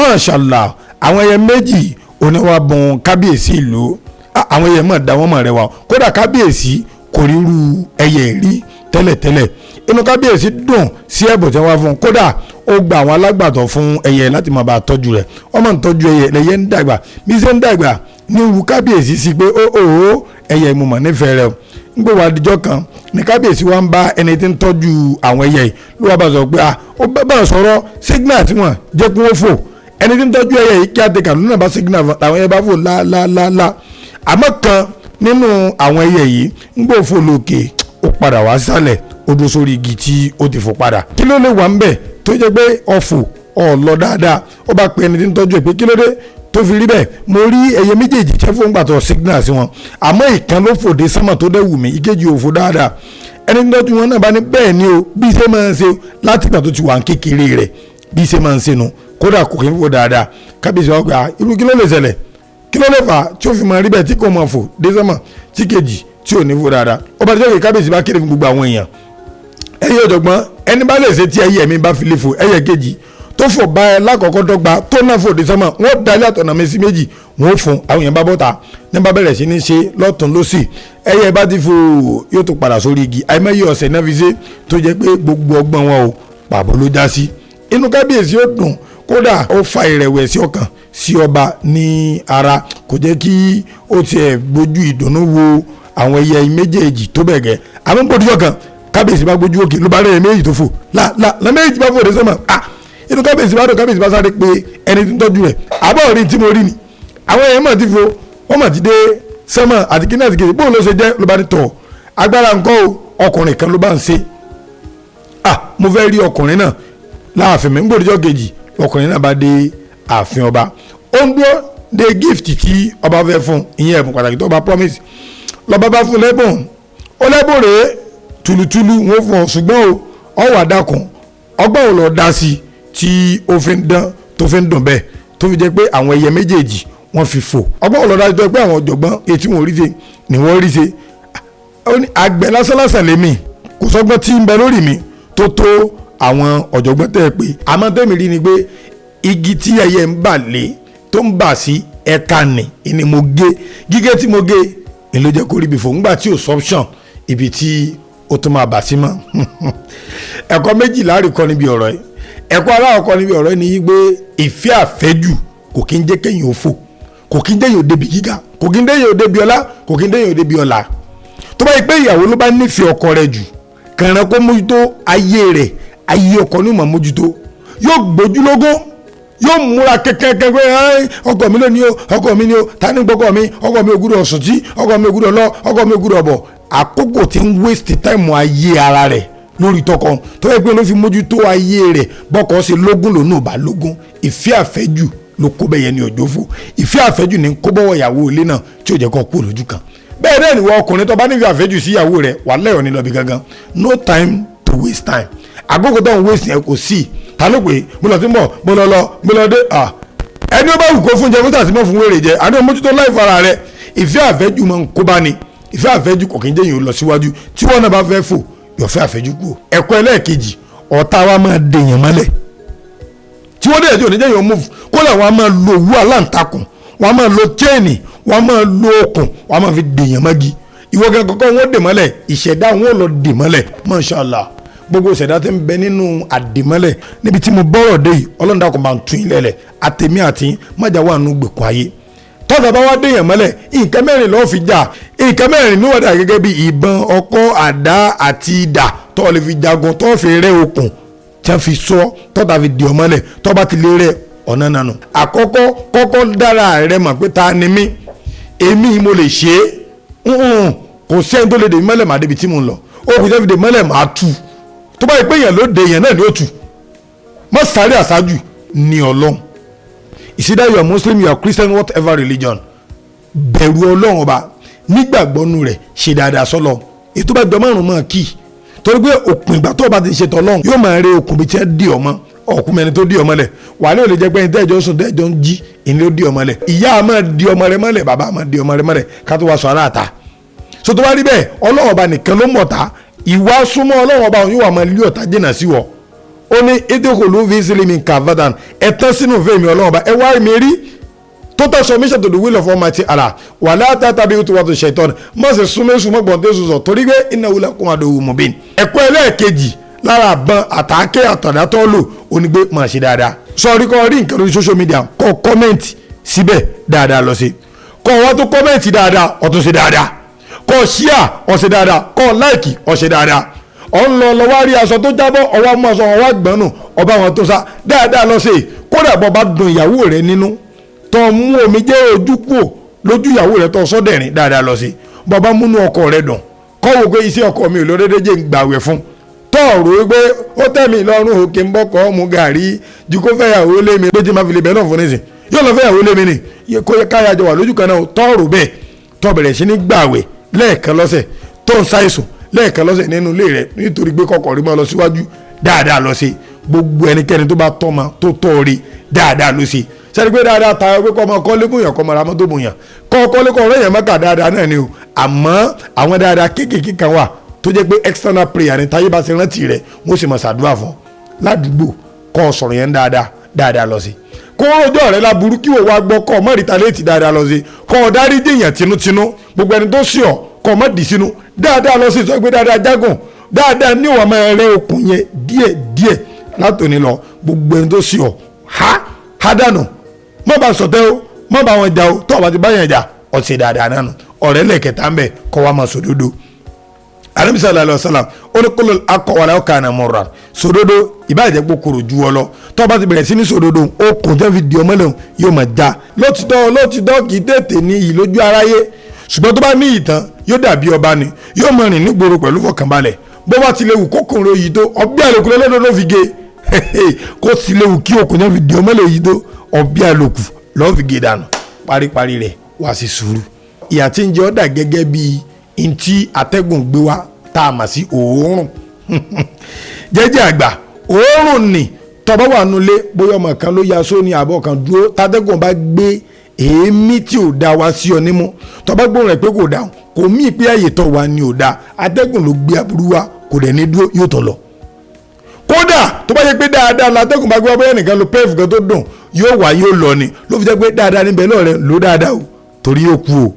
Mashallah, àwọn ẹyẹ méjì oníwà bùn kábíyèsí ìlú. Àwọn ẹyẹ mọ̀ dá wọn mọ̀ rẹwà, kódà kábíyèsí kò ríru ẹyẹ rí tẹ́lẹ̀tẹ́lẹ̀. Inú kábíyèsí dùn sí ẹ̀bùn tí wọ́n fún un, kódà ó gba àwọn alágbàtọ́ fún ẹyẹ láti máa bá a tọ́jú rẹ̀. Wọ́n máa ń tọ́jú ẹyẹ, lẹ́yẹ ń dàgbà. Bí ṣe ń dàgbà ní wù kábíyèsí sí pé ó ó ẹyẹ mo mọ̀ nífẹ̀ẹ́ rẹ o. Ń gbé wa àdìjọ́ kan ní kábíyèsí wa ń bá ẹni tí ń tọ́jú àwọn ẹyẹ yìí, ló wá bá sọ pé ó bá sọ̀rọ̀ signal tí wọ́n jẹ́ kí wọ́n fò. Ẹni tí ń tọ́jú ẹyẹ yìí kí á tẹ̀ka lónà bá signal, làwọn ẹyẹ bá fò lálálála. Àmọ́ kan nínú àwọn ẹyẹ yìí ń gbò fò lókè, ó padà wá sálẹ̀, ó dúró sórí igi tí ó ti fò padà. Kí ló lè wà ń bẹ̀ tó jẹ́ pé ọ̀fọ̀ ọ̀lọ́ dáadáa? Ó bá pe ẹni tí ń tọ́jú ẹ̀ pé kí ló dé tó fi rí bẹ́ẹ̀? Mo rí ẹyẹ méjèèjì tẹ́ fún gbàtọ̀ signal sí wọn, àmọ́ ìkan ló fò dé sánmà tó dẹ̀ wù mí, ìkejì ò fò dáadáa. Ẹni tí ń tọ́jú wọn náà bá ní bẹ́ẹ̀ ni o, bí ṣe máa ń ṣe láti ìgbà tó ti wà ń kékeré rẹ̀, bí ṣe máa ń ṣe nu, kódà kò kí ń fò dáadáa. Kábíyèsí wa gbà, irú kí ló lè ṣẹlẹ̀? Kí ló lè fà á tí ó fi máa rí bẹ́ẹ̀, tí kò máa fò dé sánmà, tí kejì tí ò ní fò dáadáa? Ó bá ti jẹ́ pé kábíyèsí bá kéde fún gbogbo àwọn èèyàn, ẹ̀yin ọ̀jọ̀gbọ́n, ẹni bá lè ṣe tí ẹyẹ mi bá fi lè fò, ẹyẹ kejì tó fò bá ẹ lákọ̀ọ́kọ́ dọ́gba, tó náà fò dé sánmà, wọ́n dalẹ̀ àtọ̀nà mi sí méjì, wọ́n fún àwọn èèyàn. Bá bọ́ta ní bá bẹ̀rẹ̀ sí ní ṣe lọ́tún lọ́sì, ẹyẹ bá ti fò, yóò tó padà sórí igi. Àìmọye ọ̀sẹ̀ náà fi ṣe, tó jẹ́ pé gbogbo ọgbọ́n wọn o, pàbó ló já sí. Inú kábíyèsí ó dùn, kódà ó fa ìrẹ̀wẹ̀sì ọkàn sí ọba ní ara, kò jẹ́ kí ó tiẹ̀ gbójú ìdùnnú wo àwọn ẹyẹ méjèèjì tó bẹ̀ gẹ́. Àmọ́ gbòdújọ́ kan, kábíyèsí bá gbójú òkè, ló bá rẹ̀ méjì tó fò la la la, méjì bá fò dé sọ́mà. Ah, inú kábíyèsí bá dùn. Kábíyèsí bá sáré pé ẹni tí ń tọ́jú rẹ̀, àbọ̀ rí tí mo rí ni, àwọn èèyàn mọ̀ ti fò, wọ́n mọ̀ ti dé sọ́mà àti kíní àti kejì, bóun ló ṣe jẹ́? Ló bá ní tọ̀ agbára nǹkan o, ọkùnrin kan ló bá ń ṣe. Ah, mo fẹ́ rí ọkùnrin náà láàfin mi. Ń gbòdìjọ́ kejì, ọkùnrin náà bá dé ààfin ọba, ó ń dúró de gift tí ọba fẹ́ fún, ìyẹn ẹ̀bùn pàtàkì tó ọba promise. Lọ́ba bá fún lẹ́bùn, ó lẹ́bùn rèé, tùlùtùlù wọn fún ọ, ṣùgbọ́n o ọ wà dákun, ọgbọ́n ò lọ dá sí tí ó fi ń dán, tó fi ń dùn bẹ́ẹ̀, tó fi jẹ́ pé àwọn ẹyẹ méjèèjì wọ́n fi fò? Ọgbọ́n ò lọ dá sí tó jẹ́ pé àwọn ọ̀jọ̀gbọ́n etí wọn ò rí ṣe ni wọ́n rí ṣe? Ó ní àgbẹ̀ lásánlásán lèmi, kò sọ́gbọ́n tí ń bẹ lórí mi tó tó àwọn ọ̀jọ̀gbọ́n tẹ́ ẹ pé. Àmọ́ tẹ́mi rí ni pé igi tí ẹyẹ ń bà lé, tó ń bà sí ẹ̀ka nì ni mo gé. Gígé tí mo gé ni ló jẹ́ kó rí ibi fò ńgbà tí ò sọ́pṣọ̀n ibi tí ó tún máa bà sí mọ́. Ẹ̀kọ́ méjìlá rí kọ́ níbi ọ̀rọ̀ yìí. Ẹ̀kọ́ aláwọ̀kọ́ níbi ọ̀rọ̀ yìí ni pé ìfẹ́ àfẹ́jù kò kí ń jẹ́ kéèyàn ó fò, kò kí ń déyàn ó débi gíga, kò kí ń déyàn ó débi ọlá, kò kí ń déyàn ó débi ọlá. Tó bá yẹ pé ìyàwó ló bá nífẹ̀ẹ́ ọkọ rẹ̀ jù, kàrán kó mójútó ayé rẹ̀, ayé ọkọ ní ìmọ̀ mójútó, yóò gbójúlógún, yóò múra kẹ́kẹ́kẹ́ pé ọkọ mi lónìí o, ọkọ mi ni o, ta ni gbọ́kọ mi? Ọkọ mi ò gbúdọ̀ sùn tí ọkọ mi ò gbúdọ̀ lọ, ọkọ mi ò gbúdọ̀ bọ̀. Àkókò tí ń waste time ayé ara rẹ̀ lórí tọkọ, tó yẹ pé ló fi mójútó ayé rẹ̀, bọ́kọ ṣe lógún lòun ò bá lógún. Ìfẹ́ àfẹ́jù ló kó bẹ́yẹn ní òjò fún. Ìfẹ́ àfẹ́jù ní kó bọ́wọ́ ìyàwó ilé náà tí ò jẹ́ kó kú lójú kan. Bẹ́ẹ̀ náà nìwọ ọkùnrin tó bá nífẹ̀ẹ́ àfẹ́jù sí ìyàwó rẹ̀, wà lẹ́yọ̀ ní lọ́bi gangan. No time to waste time. Àkókò tó ń waste yẹn kò sí. Ta ló pé mo lọ sí mọ̀, mo lọ lọ, mo lọ dé? Ẹni ó bá wù kó fún jẹ, kó tàbí mọ́ fún wèrè jẹ. Àní mójútó láìfọ ara rẹ̀. Ìfẹ́ àfẹ́jù máa ń kó bá ní. Ìfẹ́ àfẹ́jù kò kí ń jẹ́ yìí ó lọ síwájú. Tí wọ́n náà bá fẹ́ fò, yọ̀fẹ́ àfẹ́jù kú. Ẹ̀kọ́ ẹlẹ́ẹ̀kejì, ọ̀tá wa máa dèèyàn mọ́lẹ̀ tí wọ́n dẹ̀ tí ò ní jẹ́ yìí ó move. Kódà wọ́n á máa lo òwú aláǹtakùn, wọ́n á máa lo chain, wọ́n á máa lo okùn, wọ́n á máa fi dèèyàn mọ́gi. Ìwọ gan kọ́kọ́ wọ́n dè mọ́lẹ̀, ìṣẹ̀dá wọn ò lọ dè mọ́lẹ̀. Mashallah, gbogbo ìṣẹ̀dá tí ń bẹ nínú àdèmọ́lẹ̀ níbi tí mo bọ́rọ̀ dé yìí, Ọlọ́run dákun bá ń tún ilẹ̀ lẹ̀ àtẹ̀mí àti májà wà nù gbèkùn ayé. Tọ́ta bá wá déyàn mọ́lẹ̀, nǹkan mẹ́rin lọ́ọ́ fi jà. Nǹkan mẹ́rin ní wọ́n dà gẹ́gẹ́ bí ìbọn, ọkọ́, àdá àti idà tó lè fi jagun, tó fi rẹ́ okùn tí wọ́n fi sọ tọ́ta fi dì ọ́ mọ́lẹ̀. Tó bá ti lè rẹ́ ọ̀nà nànú. Àkọ́kọ́, kọ́kọ́ dára rẹ mọ̀ pé ta ni mí? Èmi mo lè ṣe é. Kò sẹ́ni tó lè dè mí mọ́lẹ̀, màá débi tí mo ń lọ. Okùn tó fi dè mọ́lẹ̀, màá tú. Tó bá yẹ pé èèyàn ló dé, èèyàn náà ni ó tú. Mọ́ sáré àṣáájú ní Ọlọ́run. It's either you are Muslim, you are Christian, whatever religion, bẹ̀rù Ọlọ́run Ọba, nígbàgbọ́nú rẹ̀, ṣe dáadáa sọ́lọ. Ètò bá jọ márùn mọ́ kí, torí pé òpin ìgbà tó o bá ti ṣe tọ́lọ́run, yóò máa rí okùn bí tí wọ́n dì ọmọ ọkùn mẹni tó dì ọmọ lẹ̀ wà ní. Ò lè jẹ́ pé ẹni tẹ́jọ́ sùn, tẹ́jọ́ ń jí, ìní ló dì ọmọ lẹ̀. Ìyá máa di ọmọ rẹ̀ mọ́lẹ̀, bàbá máa di ọmọ rẹ̀ mọ́lẹ̀, ká tó wá sọ aláàta. So tó bá rí bẹ́ẹ̀, Ọlọ́run Ọba nìkan ló mọ̀ta. Ìwà súnmọ́ Ọlọ́run Ọba yóò wà máa lé ọ̀tá jìnnà sí wọ. Ó ní idkhulu fi silmi kaffatan, ẹ tán sínú fèmí Ọlọ́run bá ẹ wá mi rí, total submission to the will of Almighty Allah. Wala tatabi'u khutuwati shaitan, má ṣe súnmẹ́sùn mọ́gbọ̀n tó sùn sọ, torí pé innahu lakum aduwwun mubin. Ẹ̀kọ́ ẹlẹ́ẹ̀kejì lára àbọ̀n àtàkẹ́ àtàdátọ́ lò onígbé máa ṣe dáadáa. Sọ̀rí kọ́ rí nǹkan lórí social media, kọ́ comment síbẹ̀, dáadáa lọ sí. Kọ́ wọ́n tó comment dáadáa, ó tún ṣe dáadáa. Kọ́ share, ó ṣe dáadáa. Kọ́ like, ó ṣe dáadáa. Ọ̀ ń lọ lọ wá rí aṣọ tó jábọ́, ọwọ́ mú aṣọ, ọwọ́ gbọ́nù ọba wọn tó sá, dáadáa lọ sí. Kódà bọ́ bá dùn ìyàwó rẹ nínú, tó mú omi jẹ́ ojú kúò lójú ìyàwó rẹ, tó sọ́dẹ̀rín, dáadáa lọ sí. Bọ́ bá múnú ọkọ rẹ dùn, kọ́ wò pé iṣẹ́ ọkọ mi ò lọ déédéé, jẹ́ ń gbàwẹ̀ fún tọ́ọ̀rù pé ó tẹ́ mi lọ́rùn, òkè ń bọ́kọ̀ mú gàrí ju kó fẹ́yàwó lé mi pé tí ma fi lè bẹ́ẹ̀ náà fún nísìn yóò lọ fẹ́yàwó lé mi ni, kó káyà jọ wà lójú kan náà. Tọ́ọ̀rù bẹ́ẹ̀, tó bẹ̀rẹ̀ sí ní gbàwẹ̀ lẹ́ẹ̀kan lọ́sẹ̀, tó ń ṣàìsùn lẹ́ẹ̀kan lọ́sẹ̀ nínú ilé rẹ̀ nítorí pé kọkọ̀ rí máa lọ síwájú, dáadáa lọ sí. Gbogbo ẹnikẹ́ni tó bá tọ́ ma tó tọ́ rí, dáadáa ló ṣe. Sẹ́ni pé dáadáa ta pé kọ́ ọmọ kọ́lé bóyá, kọ́ ọmọ ra mọ́tò bóyá, kọ́ kọ́lé kọ́ ọ̀rẹ́ yẹn mọ́kà, dáadáa náà ni o. Àmọ́ àwọn dáadáa kéékèèké kan wà tó jẹ́ pé external prayer ni. Táyé bá ṣe rántí rẹ̀, wọ́n sì máa ṣàdúrà fún ládùúgbò, kọ́ sọ̀rọ̀ yẹn dáadáa, dáadáa lọ sí. Kó rojọ́ rẹ láburú, kí wò wá gbọ́, kọ́ ọmọ retaliate, dáadáa lọ sí. Kọ́ ọ dárí jèèyàn tinútinú, gbogbo ẹni tó sí ọ, kọ́ ọmọ dì sínú, dáadáa lọ sí. Sọ pé dáadáa jágùn, dáadáa ní ìwà máa rẹ okùn yẹn díẹ̀ díẹ̀ látòní lọ. Gbogbo ẹni tó sí ọ, ha ha dànù, má bá sọtẹ́ o, má bá wọn jà o. Tó o bá ti bá yẹn jà, ó ṣe dáadáa nánu. Ọ̀rẹ́ lẹ́kẹ̀ta ń bẹ̀, kọ́ wa máa sòdodo. Anabi sallallahu alayhi wa sallam, ó ní qulil haqqa walau kana murran, sòdodo, ìbáàjẹ́ pé kòrò ju ọ lọ. Tó o bá ti bẹ̀rẹ̀ sí ní sòdodo, ó kùn tẹ́ fi di ọmọ lẹ́hìn yóò máa já. Lótìtọ́ lótìtọ́, kì í tètè ní iyì lójú aráyé, ṣùgbọ́n tó bá ní ìtàn, yóò dàbí ọba ni, yóò máa rìn nígboro pẹ̀lú fọkànbalẹ̀. Bó bá ti léwu kókòrò yìí tó, ọbẹ̀ àlòkù lọ́dọ̀ ló fi gé. Kó ti léwu kí okùn náà fi di ọmọ lè yìí tó, ọbẹ̀ àlòkù lọ́ọ́ fi gé dànù. Paríparí rẹ̀, wá sí sùúrù. Ìyà tí ń jẹ ọ́ dà gẹ́gẹ́ bíi ntí atẹ́gùn gbé wá tá a mà sí òórùn. Jẹ́jẹ́ àgbà òórùn ni. Tọ́ba wà nulẹ̀, bóyá ọmọ kan ló ya sóní àbọ̀ kan dúró, tátẹ́gùn bá gbé èémí tí ò da wá sí ọ nímú, tọ́ba gbóhùn rẹ̀ pé kò da, kò mí pé àyè tọ́ wa ni ò da. Atẹ́gùn ló gbé aburú wá, kò dẹ̀ ní dúró, yóò tọ̀ lọ. Kódà tó bá yẹ pé dáadáa látẹ́gùn bá gbé wá, bóyá nìkan lo pẹ́ẹ́fù kan tó dùn, yóò wá yóò lọ ni. Ló fi jẹ́ pé dáadáa níbẹ̀ lọ́rẹ̀ ló dáadáa o, torí yóò kú o.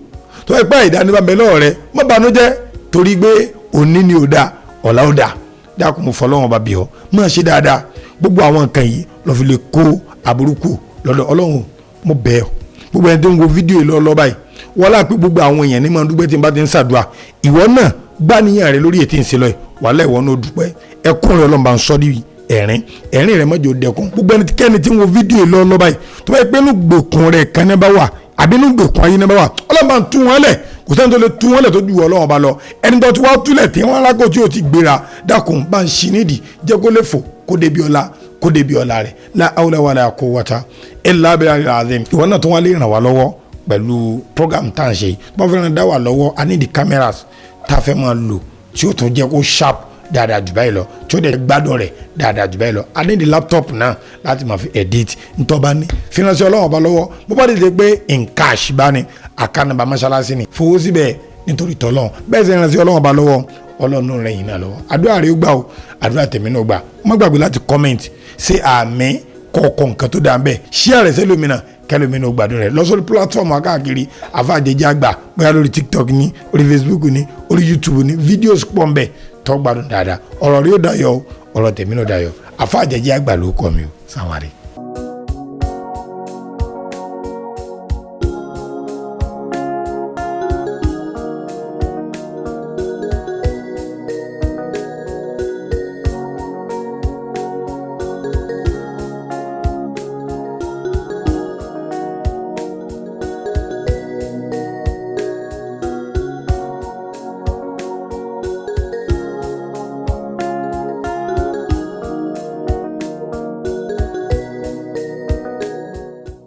Tó bá yẹ pé àìdá níbẹ̀ lọ́rẹ̀, má banújẹ́, torí pé òní ni ò da, ọ̀la ò da. Dákun, mo fọlọ́wọ́n bá bí ọ, má ṣe dáadáa. Gbogbo àwọn nǹkan yìí lọ́ fi lè kó aburúkú lọ́dọ̀ Ọlọ́run. Mo bẹ̀ ọ́, gbogbo ẹni tó ń wo fídíò yìí lọ́ọ́ báyìí, wọ́n lá pé gbogbo àwọn èèyàn ní máa ń dúpẹ́ tí n bá ti ń ṣàdúrà. Ìwọ náà gbàníyàn rẹ lórí ètí ìṣe lọ yìí, wàhálà, ìwọ náà dúpẹ́. Ẹkún rẹ, Ọlọ́run bá ń sọ ní ẹ̀rín, ẹ̀rín rẹ mọ́jọ dẹkùn. Gbogbo ẹnikẹ́ni tí ń wo fídíò yìí lọ́ọ́ báyìí, tó bá yẹ pé inú gbèkùn rẹ kan ní bá wà, àbí inú gbèkùn ayé ní bá wà, Ọlọ́run bá ń tú wọn lẹ̀. Kò sẹ́ni tó lè tú wọn lẹ̀ tó ju Ọlọ́run bá lọ. Ẹni tó ti wá túlẹ̀ tí wọ́n rákò tí ò ti gbéra, dákun, bá ń ṣí nídìí, jẹ́ kó lè fò kó débi ọlá, kó débi ọlá rẹ̀. La hawla wala quwwata illa billahi azim. Ìwọ náà tó wá lè ràn wá lọ́wọ́ pẹ̀lú program tá à ń ṣe, tó bá fẹ́ràn dá wà lọ́wọ́, a need the cameras tá a fẹ́ máa lò tí ó tún jẹ́ kó sharp dáadáa jù báyìí lọ, tí ó dẹ̀ gbádùn rẹ̀ dáadáa jù báyìí lọ. A need the laptop náà láti máa fi edit. Ntọ́ba ní finance Ọlọ́wọ́n ọba lọ́wọ́, bó bá dìde pé in cash bá ní account number mọ́ṣáláṣí ni, fowó síbẹ̀ nítorí tọ́lọ́run. Bẹ́ẹ̀ sì ránṣẹ́ Ọlọ́wọ́n ọba lọ́wọ́, Ọlọ́run rẹ̀ yìí náà lọ́wọ́. Àdúrà rẹ̀ ó gbà o, àdúrà tèmi náà gbà. Má gbàgbé láti comment, ṣe àmì kọ̀ọ̀kan nǹkan tó dáa bẹ́ẹ̀, share rẹ̀ sẹ́lómìnà, kẹlòmínà ó gbádùn rẹ̀. Lọ sórí platform akáàkiri, Àfàjẹjẹ Àgbà, bóyá lórí TikTok ní, orí Facebook ní, orí YouTube ní, videos pọ̀ ń bẹ̀ tó gbádùn dáadáa. Ọ̀rọ̀ rí ó dayọ̀, ọ̀rọ̀ tèmi náà dayọ̀. Àfàjẹjẹ Àgbà ló kọ́ mi o. Sàwárí.